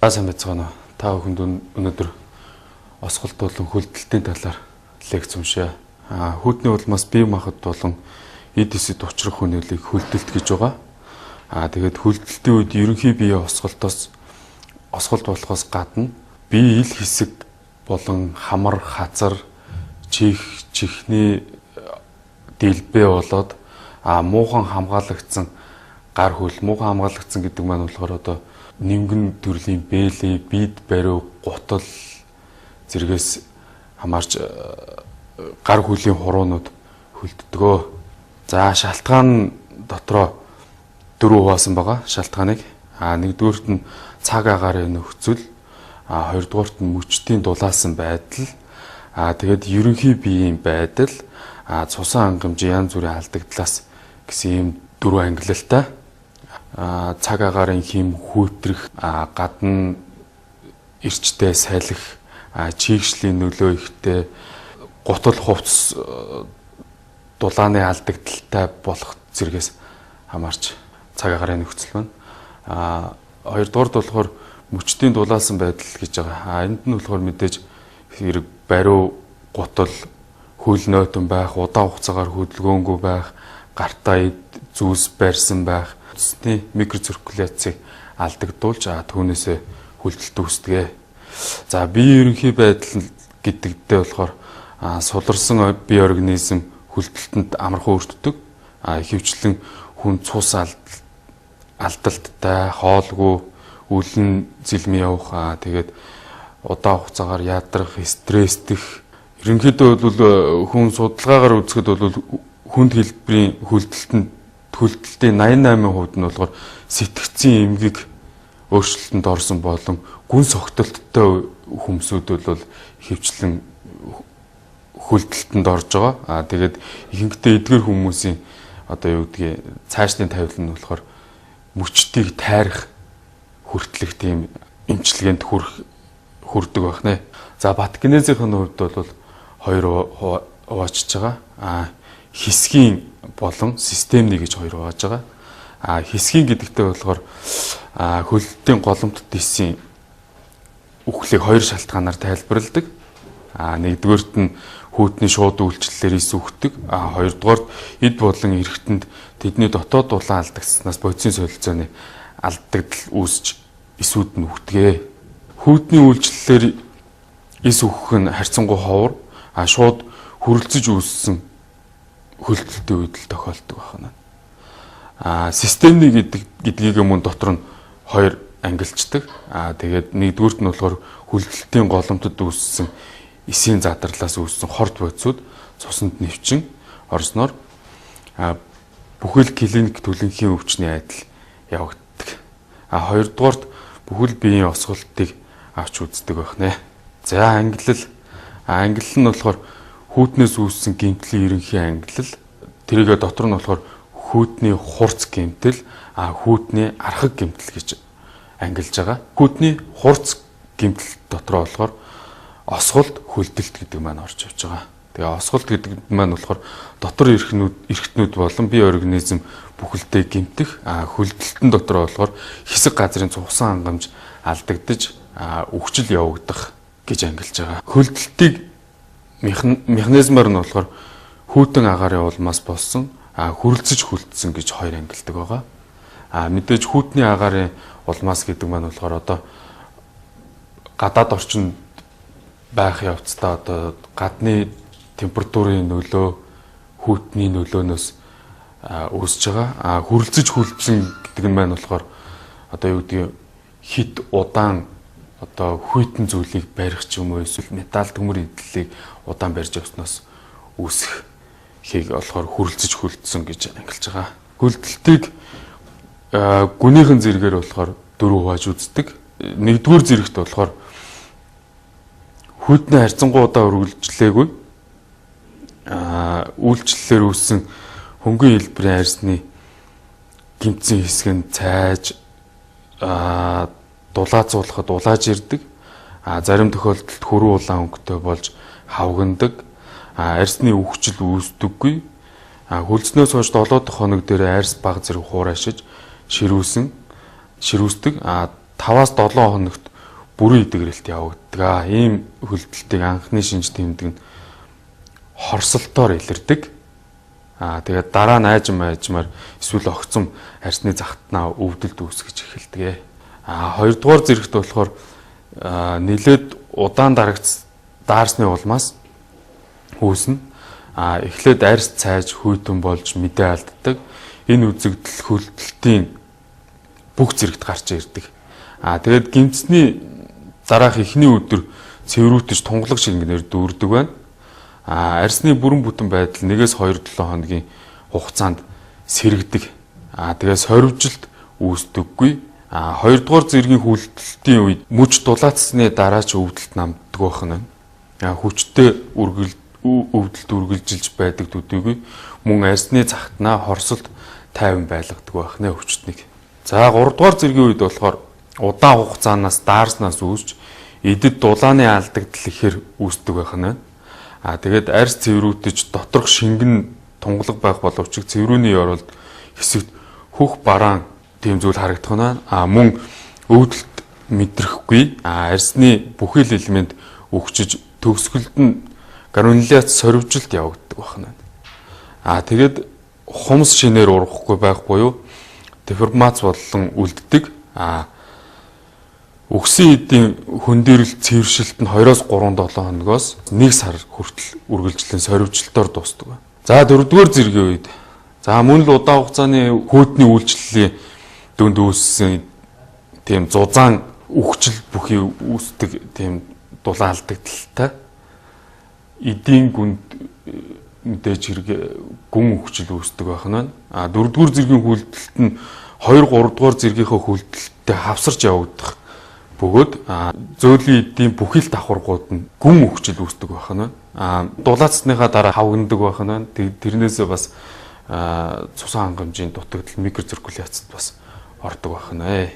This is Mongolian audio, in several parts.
За сайн байцгаана уу. Та бүхэнд өнөөдөр осголт болон хөлдөлтийн талаар лекц уншъя. Хүүдний улмаас бие махбод болон эд эсэд учрах хүнээлийг хөлдөлт гэж байгаа. Тэгээд хөлдөлтийн үед ерөнхий биеийн осголтоос осголт болохоос гадна бие ил хэсэг болон хамар, хазар, чих, чихний дэлбэ болоод муухан хамгаалагдсан гар хөл, муухан хамгаалагдсан гэдэг маань болохоор одоо нимгэн төрлийн бээлий, бид бариу, гутал зэргээс хамаарч гар хөлийн хуруунууд хөлддөгөө. За шалтгаан дотроо дөрөв хуваасан байгаа шалтгааныг. Нэгдүгээрт нь цаг агаарын нөхцөл, хоёрдугаарт нь мөчдийн дулаасан байдал, тэгээд ерөнхий биеийн байдал, цусан хангамжийн янз бүрийн алдагдлаас гэсэн ийм дөрвөн ангилалтай. Цаг агаарын хим хүүтрэх, гадна эрчтэй салхи, чийгшлийн нөлөө ихтэй, гутал хувцас дулааны алдагдaltaй болох зэргээс хамаарч цаг агаарын нөхцөл байна. Хоёрдугаарт болохоор мөчдийн дулаасан байдал гэж байгаа. Энд нь болохоор мэдээж хэрэг бариу, гутал, хөл нойтон байх, удаан хугацаагаар хөдөлгөөнгүй байх, гартаа зүйлс барьсан байх, цусны микроциркуляцийг алдагдуулж түүнээсээ хөлдөлт үүсдэг. За бие ерөнхий байдал гэдэгтээ болохоор суларсан бие организм хөлдөлтөнд амархан өртдөг. Ихэвчлэн хүн цус алдалттай, хоолгүй, үлэн зэлмэн явах, тэгээд удаан хугацаагаар ядрах, стресстэх. Ерөнхийдөө бол хүн судалгаагаар үзэхэд бол хүнд хэлбэрийн хөлдөлтийн 88% нь болохоор сэтгцийн эмгэг өөрчлөлтөнд орсон болон гүн согтолттой хүмүүсүүд бол ихэвчлэн хөлдөлтөнд орж байгаа. Тэгээд ихэнхдээ эдгэр хүмүүсийн одоо юу гэдгийг цаашдын тавилан нь болохоор мөчдийг тайрах хүртлэх тийм эмчилгээнд хүрдэг байх нэ. За патогенезийн хувьд бол хоёр хуваачж байгаа. Хэсгийн болон системний гэж хоёр хувааж байгаа. Хэсгийн гэдэгтээ болохоор хөлдөлтийн голомт дисийн үхлийг хоёр шалтгаанаар тайлбарладаг. Нэгдүгээрт нь хүүтний шууд үйлчлэлээр эс үхдэг. Хоёрдугаарт эд болон эргэтэнд тэдний дотоод дулаан алдагдсанаас бодисын солилцооны алдагдал үүсч эсүүд нь үхдэг. Хүүтний үйлчлэлээр эс үхэх нь харьцангуй ховор, шууд хүрэлцэж үүссэн хөлдөлтийн үед л тохиолддог байна. Системний гэдгийг мөн дотор нь хоёр ангилчдаг. Тэгээд нэгдүгüрт нь болохоор хөлдөлтийн голомтод үүссэн эсийн задарлаас үүссэн хорт бодисууд цуснд нэвчин орсноор бүхэл клиник төлөнхийн өвчний адил явагддаг. Хоёрдугаарт бүхэл биеийн осголтыг авч үздэг байх нэ. За ангилал. Ангилал нь болохоор хүүтнээс үүссэн гэмтлийн ерөнхий ангилал. Тэрийгэ дотор нь болохоор хүүтний хурц гэмтэл, хүүтний архаг гэмтэл гэж ангилж байгаа. Хүүтний хурц гэмтэл дотроо болохоор осголт, хөлдөлт гэдэг маань орж явж байгаа. Тэгээ осголт гэдэг маань болохоор дотор эрхтнүүд болон бие организм бүхэлдээ гэмтэх, хөлдөлтөн дотроо болохоор хэсэг газрын цугсан хангамж алдагдаж үхжил явагдах гэж ангилж байгаа. Хөлдөлтийг механизмаар нь болохоор хүүтэн агаарын улмаас болсон, хүрэлцэж хөлдсөн гэж хоёр ангилдаг байгаа. Мэдээж хүүтний агаарын улмаас гэдэг маань болохоор одоо гадаад орчинд байх явцдаа одоо гадны температурын нөлөө, хүүтний нөлөөнөөс үүсэж байгаа. Хүрэлцэж хөлдсөн гэдэг нь маань болохоор одоо юу гэдгийг хит удаан одоо хүйтэн зүйлийг барих ч юм уу эсвэл металл төмөр эдлэлийг удаан барьж явсноос үүсэх хийг болохоор хүрэлцэж хөлдсөн гэж ангилж байгаа. Хөлдөлтийг гүнийхэн зэрэгээр болохоор дөрөв хувааж үздэг. Нэгдүгээр зэрэгт болохоор хүйтний харьцангуй удаа үргэлжлээгүй үйлчлэлээр үүссэн хөнгөн хэлбэрийн арьсны гэмтсэн хэсэг нь цайж дулаацуулахад улааж ирдэг. Зарим тохиолдолд хөрөн улаан өнгөтэй болж хавгнадаг. Арьсны үхжил үүсдэггүй. Хөлдснөөс хойш 7 дахь хоног дээр арьс баг зэрэг хуурайшиж ширүүсдэг. 5-аас 7 хоногт бүрэн эдгэрэлт явагддаг. Ийм хөлдөлтийг анхны шинж тэмдэг нь хорсолтоор илэрдэг. Тэгээд дараа нь айжм айжмаар эсвэл огцом арьсны захтнаа өвдөлт үүсгэж эхэлдэг. Хоёрдугаар зэрэгт болохоор нэлээд удаан даарсны улмаас үүснэ. Эхлээд арьс цайж хүйтэн болж мэдээ алддаг. Энэ үзэгдэл хөлдөлтийн бүх зэрэгт гарч ирдэг. Тэгээд гэмтсний дараах эхний өдөр цэврүүтэж тунгалаг шингэнээр дүүрдэг байна. Арьсны бүрэн бүтэн байдал 1-2-7 хоногийн хугацаанд сэргэдэг. Тэгээд сорвижилт үүсдэггүй. Хоёрдугаар зэргийн хүлдэлтийн үед мөч дулаацсны дараа ч өвдөлт намддаг байх нь. Хүчтэй өвдөлт үргэлжилж байдаг төдийгүй мөн арьсны захтнаа хорсолт тайван байлгадаг байх нэ хүчтнийг. За гуравдугаар зэргийн үед болохоор удаан хугацаанаас даарснаас үүсч эдэд дулааны алдагдал ихээр үүсдэг байх нь. Тэгээд арьс цэврүүтэж доторх шингэн тунгалаг байх боловч цэврүүний ёроолд хэсэгт хөх бараан тийм зүйл харагдах нь. Мөн өвдөлт мэдрэхгүй. Арьсны бүхий л элемент өгчөж төгсгөлд нь грануляц сорвижилт явагддаг байх нь. Тэгээд хумс шинээр ургахгүй байх буюу деформац болон үлддэг. Өгсөн эдийн хөндөрөл цэвэршилт нь 2-3-7 хоногоос 1 сар хүртэл үргэлжлэн сорвижилтоор дуусдаг. За дөрөвдүгээр зэргийн үед за мөн л удаан хугацааны хүйдний үйлчлэлийн дүнд үүссэн тийм зузаан үхжил бүхий үүсдэг тийм дулаан алдагдaltaй эдийн гүнд мэдээж хэрэг гүн үхжил үүсдэг байх нь. Дөрөвдүгээр зэргийн хүлдэлт нь 2-3 дугаар зэргийнхээ хүлдэлттэй хавсарч явагдах бөгөөд зөөлийн эдийн бүхий л давхаргууд нь гүн үхжил үүсдэг байх нь. Дулаацсныхаа дараа хавгнадаг байх нь. Тэрнээсээ бас цусан хангамжийн дутагдал микроциркуляцид бас ордог байх нь.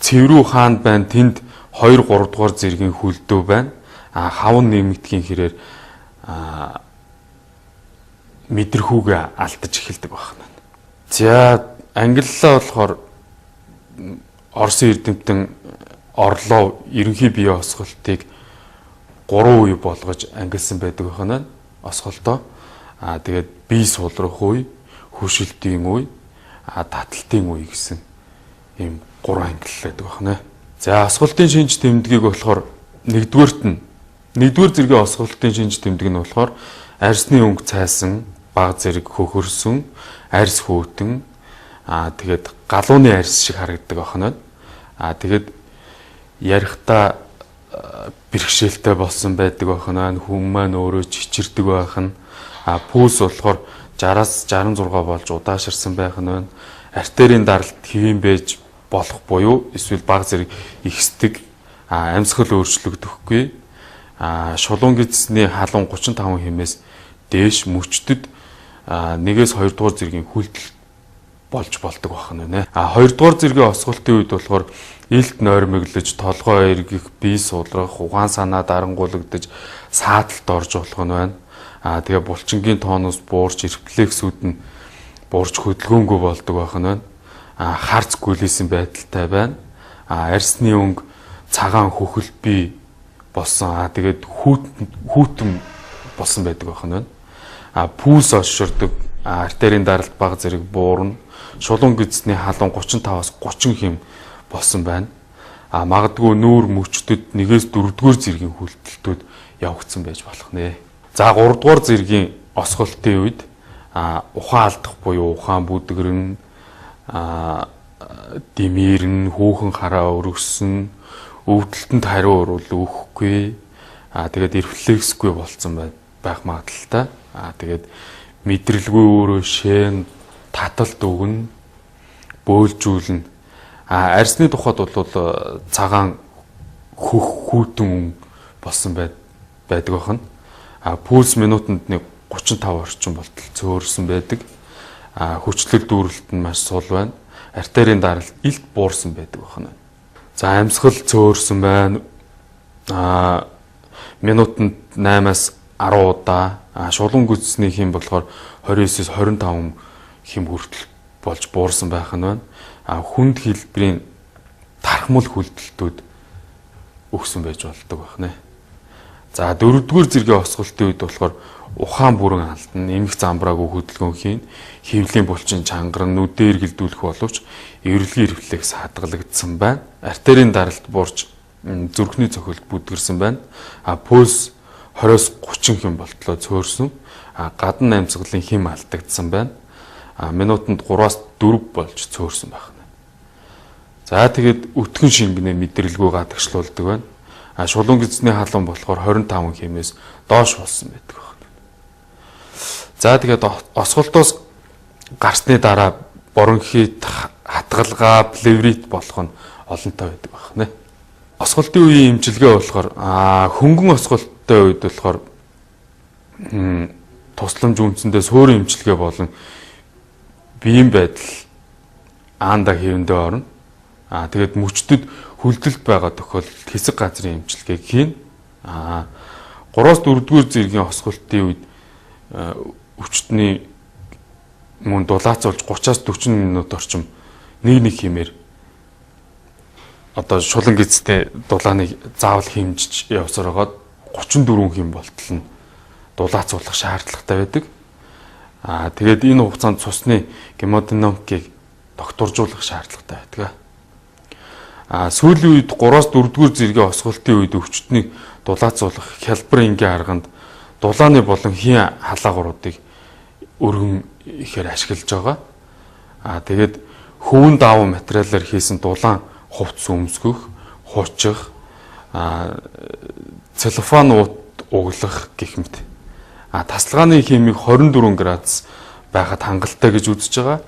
Цэврүү хаанд байна, тэнд 2-3 дугаар зэргийн хүлдөө байна. Хавн нэмэгдэхийн хэрээр мэдрэхүүгээ алдаж эхэлдэг байх нь. За ангиллаа болохоор Оросын эрдэмтэн Орлов ерөнхий биеийн осголтыг 3 үе болгож ангилсан байдаг байх нь осголтоо. Тэгээд бие сулрах үе, хөшилтийн үе, таталтын үе гэсэн ийм 3 ангиллал байдаг байх нь. За осголтын шинж тэмдгийг болохоор нэгдүгээрт нь нэгдүгээр зэргийн осголтын шинж тэмдэг нь болохоор арьсны өнгө цайсан, баг зэрэг хөхөрсөн, арьс хөтөн, тэгээд галууны арьс шиг харагддаг байх нь. Тэгээд ярихдаа бэрхшээлтэй болсон байдаг байх нь. Хүн маань өөрөө чичирдэг байх нь. Пульс болохоор 60-аас 66 болж удаашарсан байх нь. Артерийн даралт хэвийн байж болох буюу эсвэл баг зэрэг ихсдэг. Амьсгал өөрчлөгдөхгүй. Шулуун гидсний халуун 35 хэмээс дээш мөчдөд 1-ээс 2 дугаар зэргийн хүлдэл болж болдог байх нь байна. 2 дугаар зэргийн осголтын үед болохоор илт нойрмоглож, толгой эргэх, бие сулрах, ухаан санаа дарангуулагдаж, сааталт орж болох нь байна. Тэгээ булчингийн тонус буурч, рефлексүүд нь буурч хөдөлгөөнгүй болдог байх нь байна. Харц гүлийсэн байдалтай байна. Арьсны өнгө цагаан хөхөл бий болсон. Тэгээд хүүтэн болсон байдаг байх нь байна. Пульс олширдог, артерийн даралт баг зэрэг буурна. Шулуун гидсний халуун 35-аас 30 хэм болсон байна. Магадгүй нүүр мөчдөд 1-ээс 4-р зэргийн хүлдэлтүүд явагдсан байж болох нэ. За 3-р зэргийн осголтын үед ухаан алдах буюу ухаан бүдгэрэн, димирэн, хүүхэн хараа өргөсөн, өвдөлтөнд хариу уруул өгөхгүй, тэгээд рефлексгүй болцсон байх магадлалтай. Тэгээд мэдрэлгүй өөрөө шэн, таталт өгнө, бөөлжүүлнэ. Арьсны тухайд бол цагаан хөх хүүтэн үн болсон байдаг байх нь. Пульс минутанд нэг 35 орчим болтол цөөрсөн байдаг. Хүчлэл дүүрэлт нь маш сул байна. Артерийн даралт илт буурсан байдаг байх нь. За амьсгал цөөрсөн байна. Минутанд 8-аас 10 удаа. Шулуун гүцсний хэм болохоор 29-с 25 хэм хүртэл болж буурсан байх нь байна. Хүнд хэлбэрийн тархмал хүлдэлтүүд өгсөн байж болдог байна. За дөрөвдүгээр зэргийн осголтын үед болохоор ухаан бүрэн алдна, эмх замбраагүй хөдөлгөөн хийн, хэвлийн булчин чангарна, нүдээ эргэлдүүлэх боловч эргэлгийн рефлекс хадгалагдсан байна. Артерийн даралт буурч зүрхний цохилт бүдгэрсэн байна. А пульс 20-оос 30 хэм болтлоо цөөрсөн. А гадна амьсгалын хэм алдагдсан байна. А минутанд 3-аас 4 болж цөөрсөн байна. За тэгээд өтгөн шингэнээ мэдрэлгүй гадагшлуулдаг байна. А шулуун гидсний халуун болохоор 25 хэмээс доош болсон байдаг байна. За тэгээд осголтоос гарсны дараа бронхит, хатгалгаа, плеврит болох нь олонтой байдаг байна. Осголтын үеийн эмчилгээ болохоор хөнгөн осголттой үед болохоор тусламж үндсэндээ суурин эмчилгээ болон биеийн байдал аанда хэвэндээ орно. Тэгээд мөчдөд хөлдөлт байгаа тохиолдолд хэсэг газрын эмчилгээг хийнэ. 3-аас 4-р зэргийн осголтын үед өвчтний мөн дулаацуулж 30-аас 40 минут орчим нэг хэмээр одоо шулан гидстэй дулааныг заавал хэмжиж явсаар байгаад 34 хэм болтол нь дулаацуулах шаардлагатай байдаг. Тэгээд энэ хугацаанд цусны гемодинамикийг тогтворжуулах шаардлагатай байдаг. Сүүлийн үед 3-аас 4-р зэргийн осголтын үед өвчтнийг дулаацуулах хялбар энгийн арганд дулааны болон хийн халаагууруудыг өргөн ихээр ашиглаж байгаа. Тэгээд хөвөн давуу материалаар хийсэн дулаан хувцас өмсгөх, хуучих, целлофан уут углах гэх мэт. Тасалгааны химийг 24 градус байхад хангалттай гэж үзэж байгаа.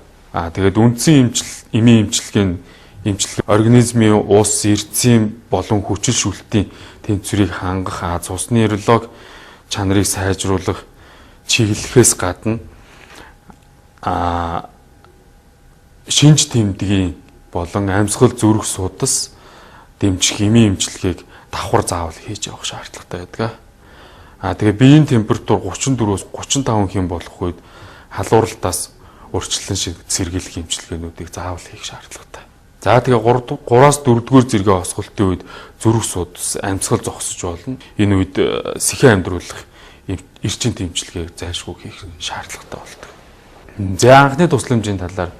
Тэгээд үндсэн эмийн эмчилгээний эмчилгээ организмын ус, эрдэсийн болон хүчил шүлтийн тэнцвэрийг хангах, цусны релог чанарыг сайжруулах чиглэхээс гадна шинж тэмдгийн болон амьсгал зүрх судас дэмжих эмийн эмчилгээг давхар заавал хийж явах шаардлагатай байдаг. Тэгээ биеийн температур 34-өөс 35 хэм болох үед халууралтаас урьдчилан сэргийлэх эмчилгээнүүдийг заавал хийх шаардлагатай. За тэгээ 3-аас 4-р зэргийн осголтын үед зүрх судас амьсгал зогсож болно. Энэ үед сэхэн амьдруулах эрчим тэмцэлгээг зайлшгүй хийх шаардлагатай болдог. За анхны тусламжийн талаар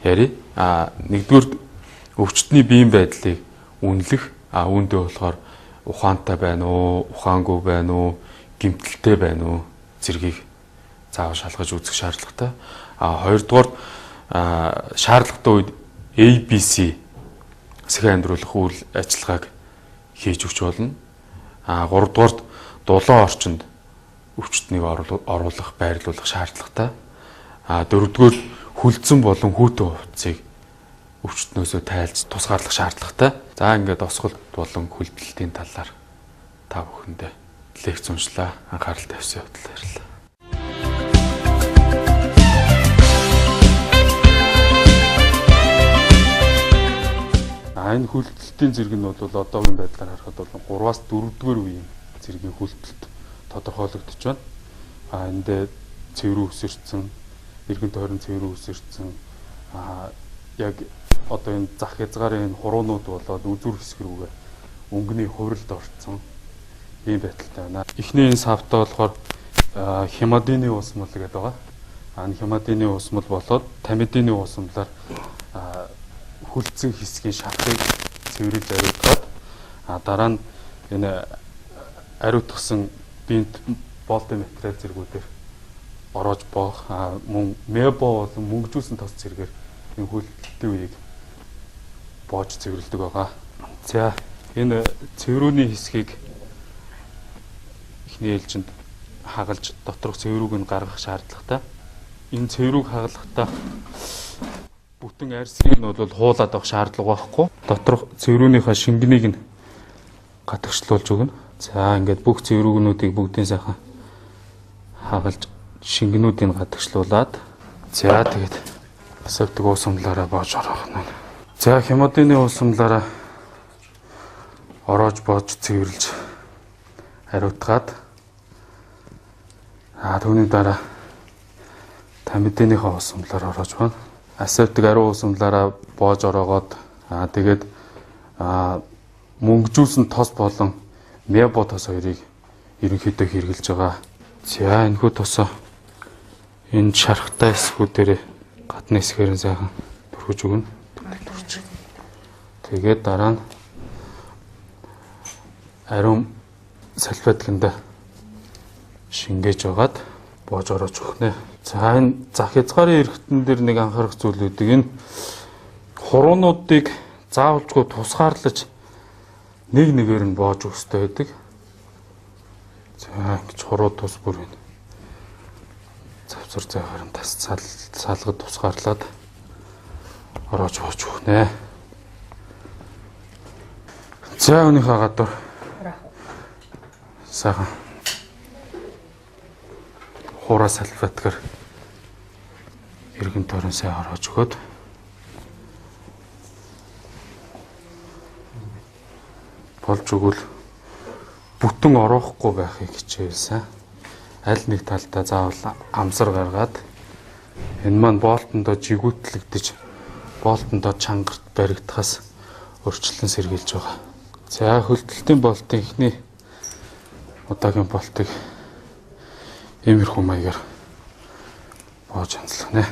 ярив. Нэгдүгээр өвчтний биеийн байдлыг үнэлэх, үүндээ болохоор ухаантай байна уу, ухаангүй байна уу, гэмтэлтэй байна уу зэргийг заавал шалгаж үзэх шаардлагатай. Хоёрдугаар шаардлагатай үед ABC сэхэн амьдруулах үйл ажиллагааг хийж өгч болно. Гуравдугаарт дулаан орчинд өвчтнийг оруулах, байрлуулах шаардлагатай. Дөрөвдүгээр хүлцэн болон хүүтэн хувцсыг өвчтнөөсөө тайлж тусгаарлах шаардлагатай. За ингээд осголт болон хүлдэлтийн талаар та бүхэндээ лекц уншлаа. Анхаарал тавьсан явдал баярлалаа. Энэ хүлдэлтийн зэрэг нь бол одоогийн байдлаар харахад бол 3-аас 4-р үеийн зэргийн хүлдэлт тодорхойлогдож байна. Эндээ цэврүү өсөрцөн, эргэн тойрон цэврүү өсөрцөн, яг одоо энэ зах хязгаарын энэ хуруунууд болоод үзүүр хэсэг рүүгээ өнгөний хувиралд орцсон ийм байдалтай байна. Эхний энэ савтаа болохоор хемодины уусмал гэдэг байгаа. Энэ хемодины уусмал болоод тамидины уусмалаар хүлцэн хэсгийн шатыг цэвэрлж ариутгаад дараа нь энэ ариутгсан бинт болтын материал зэргүүдээр ороож боох, мөн мебо болон мөнгөжүүлсэн тос зэргээр энэ хүлдэлтийн үеийг боож цэвэрлэдэг байгаа. За энэ цэврүүний хэсгийг эхний ээлжинд хагалж доторх цэврүүг нь гаргах шаардлагатай. Энэ цэврүүг хагалахдаа бүтэн арьсыг нь бол хуулаад авах шаардлага байхгүй. Доторх цэврүүнийхээ шингэнийг нь гадагшлуулж өгнө. За ингээд бүх цэврүүгнүүдийг бүгдийн сайхан хагалж шингэнүүдийг гадагшлуулад за тэгээд асавдаг уусамлаараа боож ороох нь. За хемодины уусамлаараа ороож боож цэвэрлж хариутгаад түүний дараа тамидыныхаа уусамлаар ороож байна. Асавдаг ариун уусамлаараа боож ороогоод тэгээд Мөнгөжүүлсэн тос болон мебо тос хоёрыг ерөнхийдөө хэрэглэж байгаа. За энэхүү тосоо энэ шархтай хэсгүүдээр гадны хэсгээр нь сайхан түрхэж өгнө. Тэгээд дараа нь ариун салфетканд шингээж байгаад боож ороож өгнө. За энэ зах хязгаарын эргэтэн дээр нэг анхаарах зүйл үүдэг. Энэ хуруунуудыг заавалжгүй тусгаарлаж нэг нэгээр нь боож өгөх ёстой байдаг. За ингэж хуруу тус бүр энэ завсар зайгаар нь тас салгад тусгаарлаад ороож боож өгнө. За өнийхөө гадуур сайхан хураа салфеткаар эргэн тойрон сайн ороож өгөөд болж өгвөл бүтэн ороохгүй байхыг хичээлсэн. Аль нэг талдаа заавал амсар гаргаад энэ маань болтондоо жигүүтлэгдэж болтондоо чангарт баригдахаас өрчлөн сэргийлж байгаа. За хөлдөлтийн болтын эхний удаагийн болтыг иймэрхүү маягаар боож онцлох нэ.